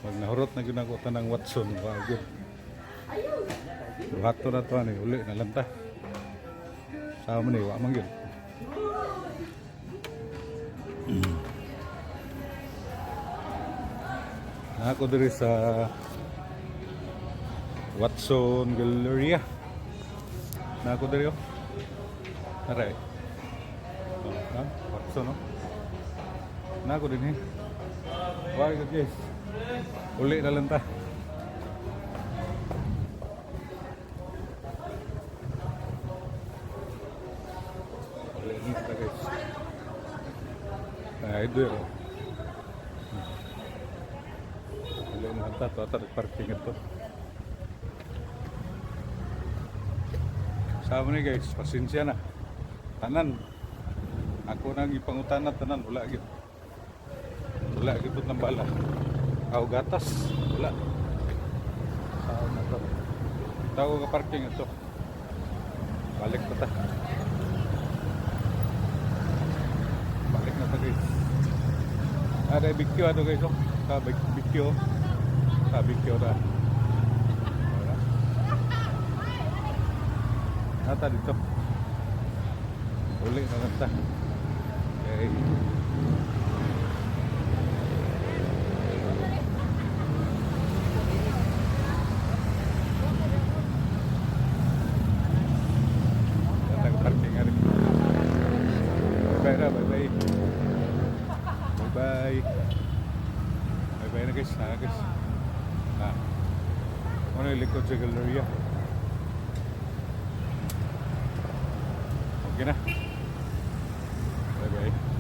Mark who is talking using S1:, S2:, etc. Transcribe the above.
S1: Pag nahurot na gyud ako tanang Watson, wa gyud. Buhato na to ani, uli na lang ta. Sa man ni wa man gyud. Na ako diri sa Watson Galleria. Na ako diri oh. Aray. Oh, ha? Watson oh. Na ako din eh. Why good, guys. Uli na lang ta. Uli na ta, guys. Ay, ito yun. Uli na lang ta. Ito ata parking ito. Sama ni, guys, pasensya na. Tanan. Ako nang ipangutana tanan, wala gyud. Wala gyud ng bala. Aw gatas, wala. Saan na to? Tao ka parking ito. Balik pa ta. Balik na ta, guys. Ada BQ ato, guys oh. Ka BQ. Ka BQ ta. Wala. Nata dito. Uli na lang ta. Okay. Nag-parking nga rin. Bye-bye na, bye-bye. Bye-bye. Bye-bye na, guys, na guys. Na. Ano yung likod sa Galleria? Okay na. Bye-bye.